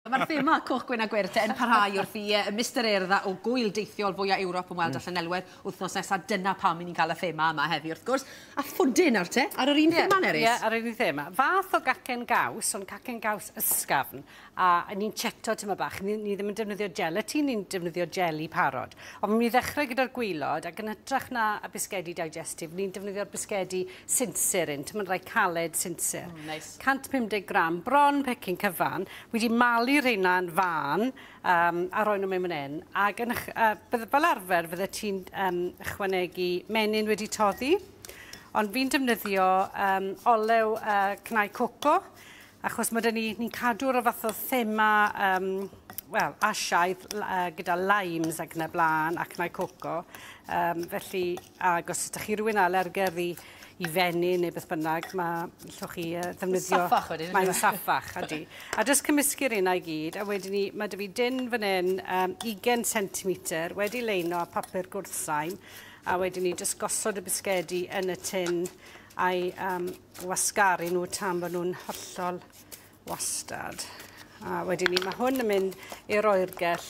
Mae'r thema coch, gwyn a gwyrdd te yn parhau wrth i Mistar Urdd o gwyl deithiol fwyaf Ewrop ymweld â Llanelwedd wythnos nesaf. Dyna pam i ni'n cael y thema yma heddi, wrth gwrs. A phwdin nawr te, ar yr un thema, Nerys? Ie, ar yr un thema. Fath o gacen gaws, ond cacen gaws ysgafn. A ni'n cheto tyma bach. Ni ddim yn defnyddio gelatin, ni'n defnyddio jeli parod. Ond mi ddechrau gyda'r gwylod, ac yn hytrach na y bisgedi digestive, ni'n defnyddio'r bisgedi sinsir un, tyma'n rhai caled sinsir. Nice. 150 gram, bron pecyn cyfan. Wedi malu rheina'n fan a roi nhw mewn fan hyn. Ac yn fel arfer fydde ti'n ychwanegu menyn wedi toddi. Ond fi'n defnyddio olew cnau coco, achos mae 'da ni, ni'n cadw'r fath o thema wel, Asiaidd gyda limes ac yn y blaen a cnau coco. Felly, ac os ydych chi rhywun alergedd i fenyn neu beth bynnag, mae allwch chi ddefnyddio. Saffach wedyn, Mae'n saffach, ydy. A jyst cymysgu'r un i gyd, a wedyn ni, mae 'da fi dyn fan hyn, 20 cm, wedi leino â papur gwrthsaim, a wedyn ni jyst gosod y bisgedi yn y tin a'i wasgaru nhw tan bod nhw'n hollol wastad. A wedyn ni, mae hwn yn mynd i'r oergell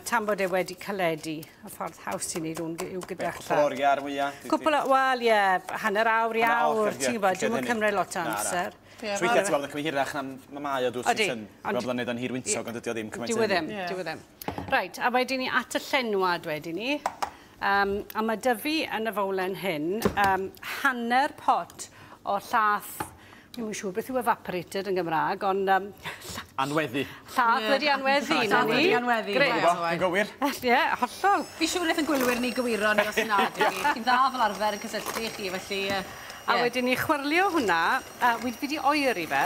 tan bod e wedi caledu. Y ffordd haws i wneud hwn yw gyda Cwpl o oriau ar fwyaf? Cwpl o, wel ie, hanner awr i awr, ti'n gwybod, dim yn cymryd lot o amser. So weithiau ti'n gweld yn cymryd hirach na mae o dŵr sy'n gweld yn neud o'n hir wyntog, ond dydy o ddim cymaint. Dyw e ddim, dyw e ddim. Reit, a wedyn ni at y llenwad wedyn ni. A mae 'da fi yn y fowlen hyn hanner pot o llath. Dwi'm yn siŵr beth yw evaporated yn Gymraeg, ond Anweddu. Llath wedi anweddu, na Llath ni. wedi anweddu. Grêt. Ie. Dwi'n gywir. Ie, hollol. Fi siŵr wnaeth yn gwylwyr ni gywiro ni os na, dwi. Chi'n dda fel arfer yn cysylltu chi, felly A ie. wedyn ni chwyrlio hwnna, fi wedi oeri fe,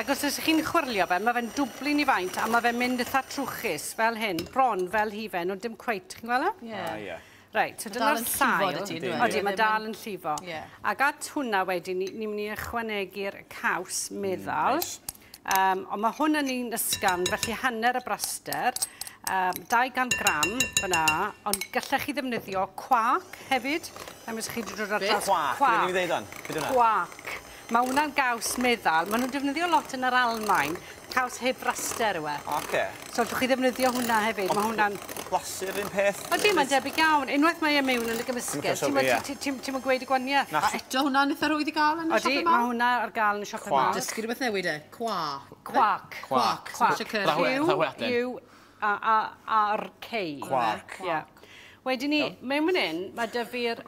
ac os ydych chi'n chwyrlio fe, mae fe'n dwblu'n i faint, a mae fe'n mynd eitha trwchus, fel hyn, bron fel hufen, ond dim cweit, chi'n gweld e? Ie. Ah, ie. Reit, so Mae dal dyna'r yn llifo sail. 'da ti, yndyw e? Odi, mae Ddim dal yn llifo. Ie. Ac at hwnna wedyn, ni'n mynd i ychwanegu'r caws meddal. Neis. Ond mae hwn yn un ysgafn, felly hanner y braster, 200 gram fyna, ond gallech chi ddefnyddio quark hefyd. Na, os chi wedi dod ar Beth? draws Quark, be ni'n ddeud o'n? Be 'di hwnna? Quark. Mae hwnna'n gaws meddal. Maen nhw'n defnyddio lot yn yr Almaen. Caws heb braster yw e. Oce. So allwch chi ddefnyddio hwnna hefyd. Mae hwnna'n Blasu'r un peth? Ydy, mae'n debyg iawn. Unwaith mae e mewn yn y gymysgedd, Dwi'n sylwi, ie. ti'n gweud y gwaniaeth. Na. A eto hwnna'n eitha rhwydd i gael yn y Ydy, siop mae yma? hwnna ar gael yn y siop yma. Quark. Dysgu rhywbeth newydd e. Qua. Quark. Quark. Quark. Quark. Fatha Q, hwyaden. U, A, A, R, K. Quark. Ie. Wedyn ni, mewn fan hyn, mae 'da fi'r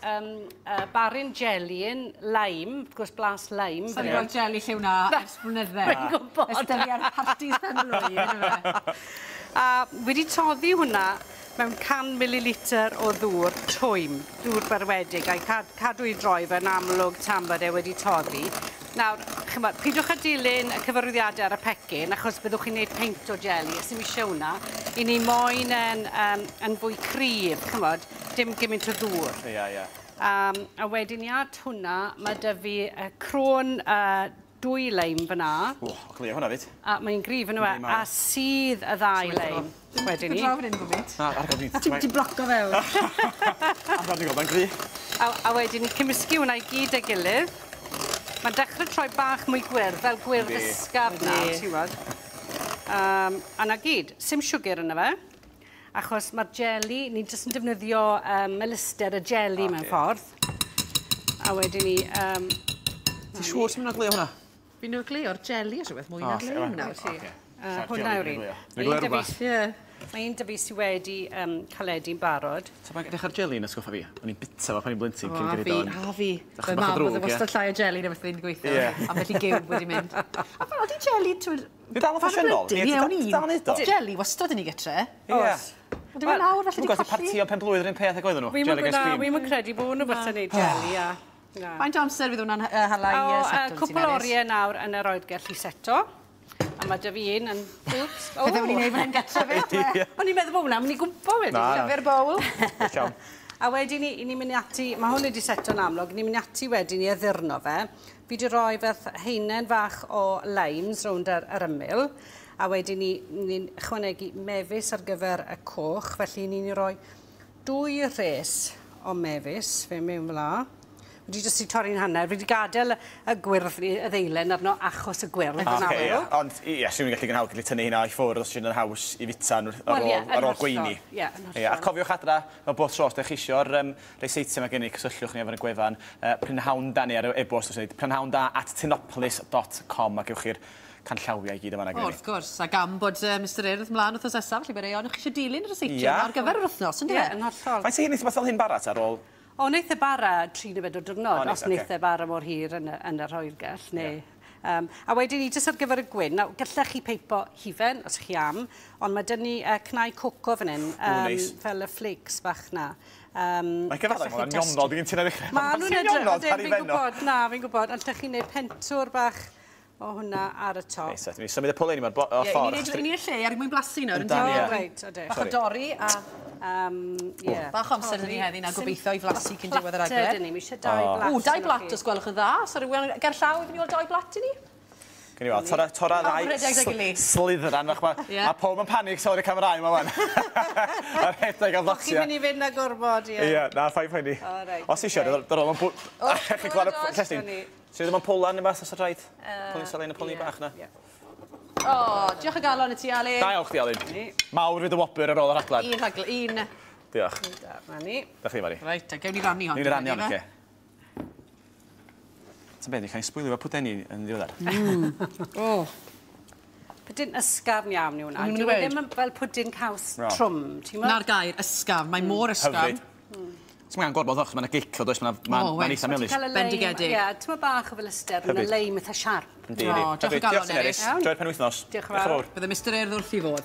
baryn jelly yn lime, wrth gwrs blas lime. Sa'n gweld jelly lliw na ers blynydde. Dwi'n gwybod. Ers dyfu ar parties pen blwydd, yndyfe? A wedi toddi hwnna mewn 100 mililitr o ddŵr twym, dŵr berwedig, a'i cadw i droi fe'n amlwg tan bod e wedi toddi. Nawr, chimod, pidwch â dilyn y cyfarwyddiadau ar y pecyn, achos byddwch chi'n gwneud peint o jeli, a sy'm eisiau hwnna. I ni moyn yn fwy cryf, chimod, dim gymaint o ddŵr. Ie, ie. A wedyn ni at hwnna, mae 'da fi crôn dwy leim fyna. O, cleo hwnna fyd. A mae'n gryf yn yw e, Yndi, mae. a sydd y ddau leim wedyn ni. Draw fan hyn gwmynt. Na, ar gael dwi'n Ti'n bloco fewn. Ar gael dwi'n gweld o'n gry. A wedyn ni cymysgu hwnna i gyd â'i gilydd. Mae'n dechrau troi bach mwy gwyrdd, fel gwyrdd ysgafn nawr, Yndi. ti'n gwybod. A 'na gyd, sim siwgr yna fe, achos mae'r jeli, ni jyst yn defnyddio melyster y jeli mewn ffordd. A wedyn ni Ti'n siŵr sy'n mynd o gleo hwnna? Fi'n nhw'n gleo'r jeli o rhywbeth mwy na leim nawr. Oce. Hwnna yw'r un. Dwi'n gleo rhywbeth. Ie. Mae un 'da fi sydd wedi caledu'n barod. So mae'n edrych ar jeli yn ysgoffa fi. O'n i'n bita fo pan i'n blentyn cyn O, a gyrru fi, don. a fi. Bach Fy o mam ddrwg, oedd ie. wastad llai o jeli na beth fi'n gweithio. Ie. A felly giwb wedi mynd. A fel, oeddi jeli, ti'n Di dal yn ffasiynol? Ie, o'n Di dal yn un. neud o? Jeli wastad yn ei gytre. Ie. Ond dim nawr, felly Dwi'n di gweld colli. parti o pen blwydd yr un peth ag oedden nhw. Wi'm yn Jelly ice cream. wi'm yn credu bod nhw falle neud jeli, a na. Faint o amser fydd hwnna'n hala i O, seto ti, cwpl o Nerys? oriau nawr yn yr oergell i seto. A mae 'da fi un yn... Wps. Beth o'n i'n neud fan hyn gytre fe? O'n i'n meddwl bod hwnna'n mynd i gwmpo wedyn. Na, na. Llyfr bowl. Iawn. A wedyn ni, ni'n mynd ati, mae hwn wedi seto'n amlwg, ni'n mynd ati wedyn i addurno fe. Fi wedi rhoi fel haenen fach o limes rownd yr ymyl. A wedyn ni, ni'n ychwanegu mefus ar gyfer y coch, felly ni'n rhoi 2 rhes o mefus fe mewn fel 'a. Wedi jyst i torri'n hanner. Fi wedi gadael y gwyrdd, y ddeilen arno achos y gwyrdd. Oce, ie. Ond, ie, swn i'n gallu gynhaw, gallu tynnu hynna i ffwrdd os yw'n haws i fita ar ôl gweini. Ie, yn hollol. A cofiwch adra, fel bob tro, os ydych chi isio'r reiseitiau mae gen i, cysylltwch ni efo'r gwefan Prynhawn Da ni ar e-bost, os ydych prynhawnda@tinopolis.com a gewch chi'r canllawiau i gyd yma. Wrth gwrs, a gan bod Mr Urdd mlaen wythnos nesaf, felly bydd chi eisiau dilyn yr ryseitiau ar gyfer yr wythnos, ynddo fe? Ie, yn hollol. Faint sy'n hyn beth fel hyn bara ar ôl? O, wneith e bara 3 neu 4 diwrnod, os wneith e bara mor hir yn yr oergell. Neu, a wedyn ni, jyst ar gyfer y gwyn, nawr, gallech chi peipo hufen, os chi am, ond mae dyn ni cnau coco fan hyn, fel y flakes bach na. Mae'n cyfaddau, mae'n nionod, dwi'n ti'n edrych. Maen nhw'n edrych, fi'n gwybod, na, fi'n gwybod, allech chi wneud pentwr bach o hwnna ar y top. Neis, dwi'n symud y pwlen i ma'r ffordd. Ie, ni'n lle ar mwyn blasu nawr, yn dod. Reit, ode. Bach o dorri a bach o amser ni heddi na gobeithio i flasu cyn diwedd yr aglen. Plater dyn ni, mi eisiau 2 blat. O, 2 blat os gwelwch yn dda. Sori, ger llaw i fynd i weld 2 blat i ni? Gen i weld, torra ddau slithran fach ma. A pob yn panig sôn y camerau yma wan. A rhedeg a flatia. Chi'n mynd i fynd â gorfod, ie. Ie, na, ffain poeni. Os eisiau, dod o'n Chi'n gweld y Llestyn? Sydd ddim yn pwlan neu beth os oes rhaid? Pwlyn salen y pwlyn bach na. O, diolch o galon i ti, Alun. Da iawn chdi, Alun. Mawr fydd y wobr ar ôl yr rhaglen. Un rhaglen, un. Diolch. Na ni. Da chi, Mari. Reit, a gewn ni rannu hon. Ni'n rannu hon, oce. Ti'n beth, ni'n cael ei sbwylio efo pwdeni yn ddiweddar. O. Pwdin ysgafn iawn yw hwnna. Dyw e ddim fel pwdin caws trwm, ti'n meddwl? Na'r gair, ysgafn. Mae mor ysgafn. Hyfryd. Ti'n mynd gorfod o'ch, mae'n gic o does, mae'n eitha melys. Bendigedig. Ie, ti'n meddwl bach o felyster, mae'n leim eitha siarp. Yndi, yndi. Diolch o galon, Nerys. Joio'r penwythnos. Diolch yn fawr. Bydde Mr Urdd wrth i fod.